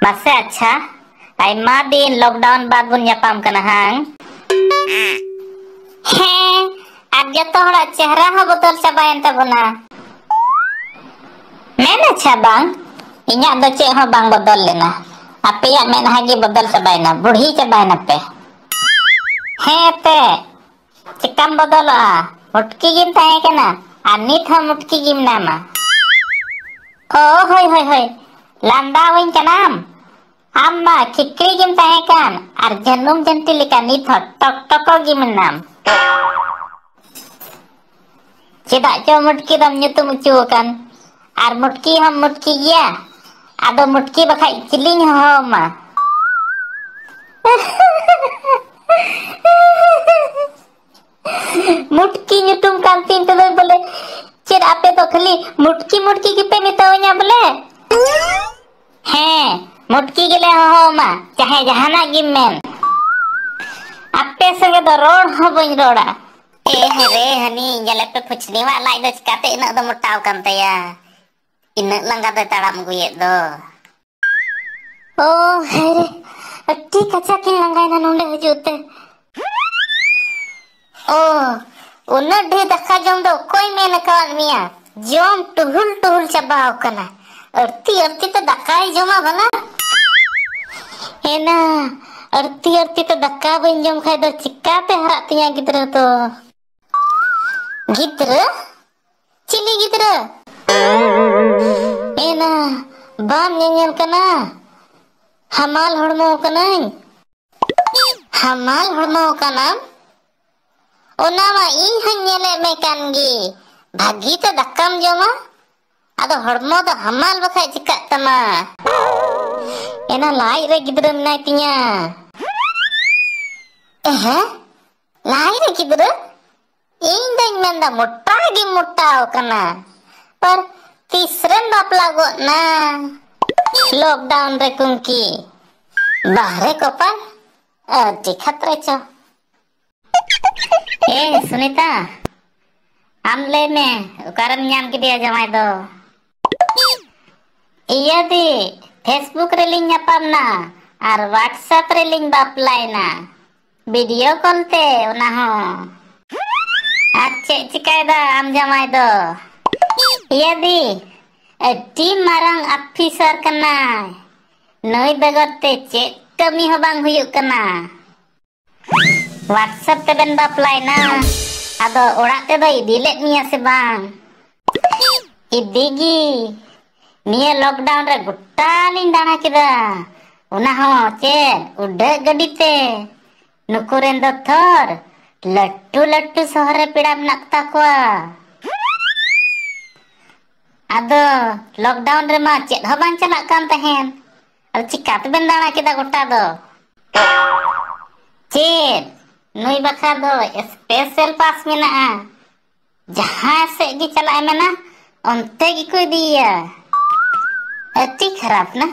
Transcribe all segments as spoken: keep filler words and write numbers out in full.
ᱢᱟᱥᱮ ᱟᱪᱪᱷᱟ, ᱟᱭᱢᱟ ᱫᱤᱱ lockdown ᱵᱟᱫ ᱵᱚᱱ ᱧᱟᱯᱟᱢ ᱠᱟᱱᱟ ᱦᱟᱝ? ᱦᱮᱸ, ᱟᱨ ᱡᱚᱛᱚ ᱦᱚᱲᱟᱜ ᱪᱮᱦᱨᱟ ᱦᱚᱸ ᱵᱚᱫᱚᱞ ᱪᱟᱵᱟᱭᱮᱱ ᱛᱟᱵᱚᱱᱟ᱾ ᱢᱮᱱ ᱟᱪᱪᱷᱟ ᱵᱟᱝ, ᱤᱧᱟᱜ ᱫᱚ ᱪᱮᱫ ᱦᱚᱸ ᱵᱟᱝ ᱵᱚᱫᱚᱞ ᱞᱮᱱᱟ᱾ ᱟᱯᱮᱭᱟᱜ ᱢᱮᱫᱦᱟ ᱜᱮ ᱵᱚᱫᱚᱞ ᱪᱟᱵᱟᱭᱮᱱᱟ, ᱵᱩᱲᱦᱤ ᱪᱟᱵᱟᱭᱮᱱᱟ ᱯᱮ᱾ ᱦᱮᱸ ᱛᱮ, ᱪᱮᱠᱟᱢ ᱵᱚᱫᱚᱞᱚᱜᱼᱟ? ᱢᱩᱴᱠᱤ ᱜᱮᱢ ᱛᱟᱦᱮᱸ ᱠᱟᱱᱟ ᱟᱨ ᱱᱤᱛ ᱦᱚᱸ ᱢᱩᱴᱠᱤ ᱜᱮ ᱢᱮᱱᱟᱢᱟ᱾ ᱚ ᱦᱳᱭ ᱦᱳᱭ ᱦᱳᱭ, ᱞᱟᱸᱫᱟᱣᱟᱹᱧ ᱠᱟᱱᱟᱢ? ᱟᱢ ᱢᱟ ᱠᱷᱤᱠᱲᱤ ᱜᱮᱢ ᱛᱟᱦᱮᱸ ᱠᱟᱱ ᱟᱨ ᱡᱟᱹᱱᱩᱢ ᱡᱟᱹᱱᱴᱤ ᱞᱮᱠᱟ ᱱᱤᱛ ᱦᱚᱸ ᱴᱚᱠ ᱴᱚᱠᱚ ᱜᱮ ᱢᱮᱱᱟᱢ᱾ ᱪᱮᱫᱟᱜ ᱪᱚ ᱢᱩᱴᱠᱤ ᱫᱚᱢ ᱧᱩᱛᱩᱢ ᱦᱚᱪᱚ ᱟᱠᱟᱱ? ᱟᱨ ᱢᱩᱴᱠᱤ ᱦᱚᱸᱢ ᱢᱩᱴᱠᱤ ᱜᱮᱭᱟ᱾ ᱟᱫᱚ ᱢᱩᱴᱠᱤ ᱵᱟᱠᱷᱟᱡ ᱪᱤᱞᱤᱧ ᱦᱚᱦᱚᱣᱟᱢᱟ? ᱢᱩᱴᱠᱤ ᱧᱩᱛᱩᱢ ᱠᱟᱱ ᱛᱤᱧ ᱛᱮᱫᱚ ᱵᱚᱞᱮ, ᱪᱮᱫ ᱟᱯᱮ ᱫᱚ ᱠᱷᱟᱹᱞᱤ ᱢᱩᱴᱠᱤ ᱢᱩᱴᱠᱤ ᱜᱮᱯᱮ ᱢᱮᱛᱟᱣᱟᱹᱧᱟ ᱵᱚᱞᱮ? ᱦᱮᱸ, ᱢᱩᱴᱠᱤ ᱜᱮᱞᱮ ᱦᱚᱦᱚᱣᱟᱢᱟ, ᱪᱟᱦᱮ ᱡᱟᱦᱟᱱᱟᱜ ᱜᱮᱢ ᱢᱮᱱ᱾ ᱟᱯᱮ ᱥᱚᱸᱜᱮ ᱫᱚ ᱨᱚᱲ ᱦᱚᱸ ᱵᱟᱹᱧ ᱨᱚᱲᱟ᱾ ᱮ ᱦᱮᱨᱮ ᱦᱟᱹᱱᱤ, ᱧᱮᱞᱮ ᱯᱮ ᱯᱷᱩᱪᱱᱤᱣᱟᱜ ᱞᱟᱡ ᱫᱚ ᱪᱤᱠᱟᱛᱮ ᱤᱱᱟᱹᱜ ᱫᱚ ᱢᱚᱴᱟᱣ ᱠᱟᱱ ᱛᱟᱭᱟ? ᱤᱱᱟᱹᱜ ᱞᱟᱸᱜᱟ ᱫᱚᱭ ᱛᱟᱲᱟᱢ ᱟᱹᱜᱩᱭᱮᱫ ᱫᱚ᱾ ᱚ ᱦᱮᱨᱮ, ᱟᱹᱰᱤ ᱠᱟᱡᱟᱠ ᱤᱧ ᱞᱟᱸᱜᱟᱭᱮᱱᱟ ᱱᱚᱸᱰᱮ ᱦᱤᱡᱩᱜ ᱛᱮ᱾ ᱚ, ᱩᱱᱟᱹᱜ ᱰᱷᱮᱨ ᱫᱟᱠᱟ ᱡᱚᱢ ᱫᱚ ᱚᱠᱚᱭ ᱢᱮᱱ ᱟᱠᱟᱣᱟᱫ ᱢᱮᱭᱟ? ᱡᱚᱢ ᱴᱩᱦᱩᱞ ᱴᱩᱦᱩᱞ ᱪᱟᱵᱟᱣ ᱠᱟᱱᱟ᱾ ᱟᱹᱲᱛᱤ ᱟᱹᱲᱛᱤ ᱛᱮ ᱫᱟᱠᱟᱭ ᱡᱚᱢᱟ ᱵᱷᱟᱞᱟ᱾ ᱮᱱᱟ, ᱟᱹᱲᱛᱤ ᱟᱹᱲᱛᱤ ᱛᱮ ᱫᱟᱠᱟ ᱵᱟᱹᱧ ᱡᱚᱢ ᱠᱷᱟᱡ ᱫᱚ ᱪᱤᱠᱟᱛᱮ ᱦᱟᱨᱟᱜ ᱛᱤᱧᱟ ᱜᱤᱫᱽᱨᱟᱹ ᱫᱚ? ᱜᱤᱫᱽᱨᱟᱹ? ᱪᱤᱞᱤ ᱜᱤᱫᱽᱨᱟᱹ? ᱮᱱᱟ, ᱵᱟᱢ ᱧᱮᱧᱮᱞ ᱠᱟᱱᱟ? ᱦᱟᱢᱟᱞ ᱦᱚᱲᱢᱚ ᱠᱟᱱᱟᱹᱧ᱾ ᱦᱟᱢᱟᱞ ᱦᱚᱲᱢᱚ ᱠᱟᱱᱟᱢ? ᱚᱱᱟ ᱢᱟ ᱤᱧ ᱦᱚᱸᱧ ᱧᱮᱞᱮᱫ ᱢᱮ ᱠᱟᱱ ᱜᱮ᱾ ᱵᱷᱟᱹᱜᱤ ᱛᱮ ᱫᱟᱠᱟᱢ ᱡᱚᱢᱟ, ᱟᱫᱚ ᱦᱚᱲᱢᱚ ᱫᱚ ᱦᱟᱢᱟᱞ ᱵᱟᱠᱷᱟᱡ ᱪᱤᱠᱟᱜ ᱛᱟᱢᱟ? ᱮᱱᱟ ᱞᱟᱡ ᱨᱮ ᱜᱤᱫᱽᱨᱟᱹ ᱢᱮᱱᱟᱭ ᱛᱤᱧᱟ᱾ ᱮᱦᱮᱸ? ᱞᱟᱡ ᱨᱮ ᱜᱤᱫᱽᱨᱟᱹ? ᱤᱧ ᱫᱚᱧ ᱢᱮᱱᱫᱟ ᱢᱚᱴᱟ ᱜᱮ ᱢᱚᱴᱟᱣ ᱠᱟᱱᱟ᱾ ᱟᱨ ᱛᱤᱥ ᱨᱮᱢ ᱵᱟᱯᱞᱟ ᱜᱚᱫ ᱱᱟ? Lockdown ᱨᱮ ᱠᱩᱝᱠᱤ᱾ ᱵᱟᱦᱨᱮ ᱠᱚᱯᱟᱞ, ᱟᱹᱰᱤ ᱠᱷᱟᱛᱨᱟ ᱪᱚ᱾ ᱮ ᱥᱩᱱᱤᱛᱟ, ᱟᱢ ᱞᱟᱹᱭ ᱢᱮ, ᱚᱠᱟᱨᱮᱢ ᱧᱟᱢ ᱠᱮᱫᱮᱭᱟ ᱡᱟᱶᱟᱭ ᱫᱚ? ᱤᱭᱟᱹ ᱫᱤ, Facebook ᱨᱮᱞᱤᱧ ᱧᱟᱯᱟᱢ ᱱᱟ ᱟᱨ WhatsApp ᱨᱮᱞᱤᱧ ᱵᱟᱯᱞᱟᱭᱮᱱᱟ᱾ ᱵᱷᱤᱰᱤᱭᱳ ᱠᱚᱞ ᱛᱮ ᱚᱱᱟ ᱦᱚᱸ᱾ ᱟᱨ ᱪᱮᱫ ᱪᱤᱠᱟᱹᱭᱮᱫᱟ ᱟᱢ ᱡᱟᱶᱟᱭ ᱫᱚ? ᱤᱭᱟᱹ ᱫᱤ, ᱟᱹᱰᱤ ᱢᱟᱨᱟᱝ ᱚᱯᱷᱤᱥᱟᱨ ᱠᱟᱱᱟᱭ᱾ ᱱᱩᱭ ᱵᱮᱜᱚᱨ ᱛᱮ ᱪᱮᱫ ᱠᱟᱹᱢᱤ ᱦᱚᱸ ᱵᱟᱝ ᱦᱩᱭᱩᱜ ᱠᱟᱱᱟ᱾ WhatsApp ᱛᱮᱵᱮᱱ ᱵᱟᱯᱞᱟᱭᱮᱱᱟ, ᱟᱫᱚ ᱚᱲᱟᱜ ᱛᱮᱫᱚ ᱤᱫᱤ ᱞᱮᱫ ᱢᱮᱭᱟ ᱥᱮ ᱵᱟᱝ? ᱤᱫᱤ ᱜᱮ᱾ ᱱᱤᱭᱟᱹ ᱞᱚᱠᱰᱟᱣᱩᱱ ᱨᱮ ᱜᱚᱴᱟ ᱞᱤᱧ ᱫᱟᱬᱟ ᱠᱮᱫᱟ, ᱚᱱᱟ ᱦᱚᱸ ᱪᱮᱫ ᱩᱰᱟᱹᱜ ᱜᱟᱹᱰᱤ ᱛᱮ᱾ ᱱᱩᱠᱩ ᱨᱮᱱ ᱫᱚ ᱛᱷᱚᱨ ᱞᱟᱹᱴᱩ ᱞᱟᱹᱴᱩ ᱥᱚᱦᱚᱨ ᱨᱮ ᱯᱮᱲᱟ ᱢᱮᱱᱟᱜ ᱠᱚ ᱛᱟᱠᱚᱣᱟ᱾ ᱟᱫᱚ ᱞᱚᱠᱰᱟᱣᱩᱱ ᱨᱮᱢᱟ ᱪᱮᱫ ᱦᱚᱸ ᱵᱟᱝ ᱪᱟᱞᱟᱜ ᱠᱟᱱ ᱛᱟᱦᱮᱸᱱ, ᱟᱫᱚ ᱪᱤᱠᱟ ᱛᱮᱵᱮᱱ ᱫᱟᱬᱟ ᱠᱮᱫᱟ ᱜᱚᱴᱟ ᱫᱚ? ᱪᱮᱫ? ᱱᱩᱭ ᱵᱟᱠᱷᱨᱟ ᱫᱚ ᱥᱯᱮᱥᱟᱞ ᱯᱟᱥ ᱢᱮᱱᱟᱜᱼᱟ᱾ ᱡᱟᱦᱟᱸ ᱥᱮᱫ ᱜᱮ ᱪᱟᱞᱟᱜ ᱮ ᱢᱮᱱᱟ, ᱚᱱᱛᱮ ᱜᱮᱠᱚ ᱤᱫᱤᱭᱮᱭᱟ᱾ ᱟᱹᱰᱤ ᱠᱷᱟᱨᱟᱯ ᱱᱟ᱾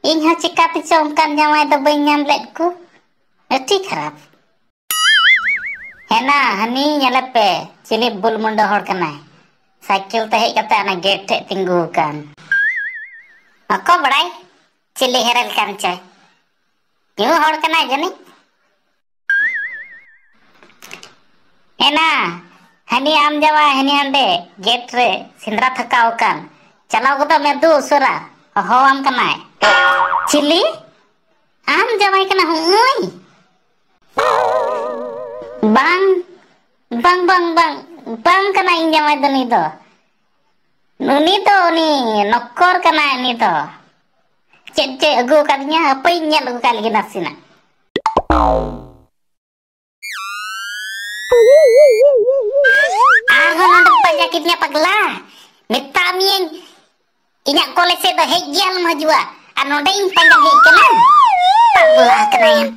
ᱤᱧ ᱦᱚᱸ ᱪᱤᱠᱟ ᱛᱮᱪᱚ ᱚᱱᱠᱟᱱ ᱡᱟᱶᱟᱭ ᱫᱚ ᱵᱟᱹᱧ ᱧᱟᱢ ᱞᱮᱫ ᱠᱚ᱾ ᱟᱹᱰᱤ ᱠᱷᱟᱨᱟᱯ᱾ ᱦᱮᱱᱟ, ᱦᱟᱹᱱᱤ ᱧᱮᱞᱮ ᱯᱮ, ᱪᱤᱞᱤ ᱵᱩᱞ ᱢᱩᱱᱰᱟᱹ ᱦᱚᱲ ᱠᱟᱱᱟᱭ᱾ ᱥᱟᱭᱠᱮᱞ ᱛᱮ ᱦᱮᱡ ᱠᱟᱛᱮ ᱚᱱᱟ ᱜᱮᱴ ᱴᱷᱮᱡ ᱛᱤᱸᱜᱩ ᱟᱠᱟᱱ᱾ ᱚᱠᱚᱭ ᱵᱟᱲᱟᱭ ᱪᱤᱞᱤ ᱦᱮᱨᱮᱞ ᱠᱟᱱ ᱪᱚᱭ᱾ ᱧᱩ ᱦᱚᱲ ᱠᱟᱱᱟᱭ ᱡᱟᱹᱱᱤᱡ᱾ ᱮᱱᱟ, ᱦᱟᱹᱱᱤ ᱟᱢ ᱡᱟᱶᱟᱭ, ᱦᱟᱹᱱᱤ ᱦᱟᱸᱰᱮ ᱜᱮᱴ ᱨᱮ ᱥᱮᱸᱫᱽᱨᱟ ᱛᱷᱟᱠᱟᱣ ᱟᱠᱟᱱ᱾ ᱪᱟᱞᱟᱣ ᱜᱚᱫᱚᱜ ᱢᱮ ᱫᱩ ᱩᱥᱟᱹᱨᱟ, ᱦᱚᱦᱚᱣᱟᱢ ᱠᱟᱱᱟᱭ᱾ ᱪᱤᱞᱤ? ᱟᱢ ᱡᱟᱶᱟᱭ ᱠᱟᱱᱟ ᱦᱩᱸᱜᱼᱩᱭ? ᱵᱟᱝ, ᱵᱟᱝ, ᱵᱟᱝ, ᱵᱟᱝ, ᱵᱟᱝ ᱠᱟᱱᱟᱭ ᱤᱧ ᱡᱟᱶᱟᱭ ᱫᱚ ᱱᱩᱭ ᱫᱚ᱾ ᱩᱱᱤ ᱫᱚ ᱩᱱᱤ ᱱᱚᱠᱠᱚᱨ ᱠᱟᱱᱟᱭ ᱩᱱᱤ ᱫᱚ᱾ ᱪᱮᱫ ᱪᱚᱭ ᱟᱹᱜᱩ ᱟᱠᱟᱫᱤᱧᱟ, ᱦᱟᱯᱮᱧ ᱧᱮᱞ ᱟᱹᱜᱩ ᱠᱟᱜ ᱞᱮᱜᱮ ᱱᱟᱥᱮᱱᱟᱜ᱾ ᱟᱨᱦᱚᱸ ᱱᱚᱰᱮᱢ ᱯᱟᱸᱡᱟ ᱠᱤᱫᱤᱧᱟ ᱯᱟᱜᱽᱞᱟ? ᱢᱮᱛᱟᱜ ᱢᱤᱭᱟᱹᱧ ᱤᱧᱟᱜ ᱠᱚᱞᱮᱡᱽ ᱥᱮᱫ ᱫᱚ ᱦᱮᱡ ᱜᱮ ᱟᱞᱚᱢ ᱦᱤᱡᱩᱜᱼᱟ᱾ ᱟᱨ ᱱᱚᱰᱮ ᱤᱧ ᱯᱟᱸᱡᱟ ᱦᱮᱡ ᱠᱟᱱᱟ? ᱯᱟᱜᱽᱞᱟ ᱠᱟᱱᱟᱭᱮᱢ᱾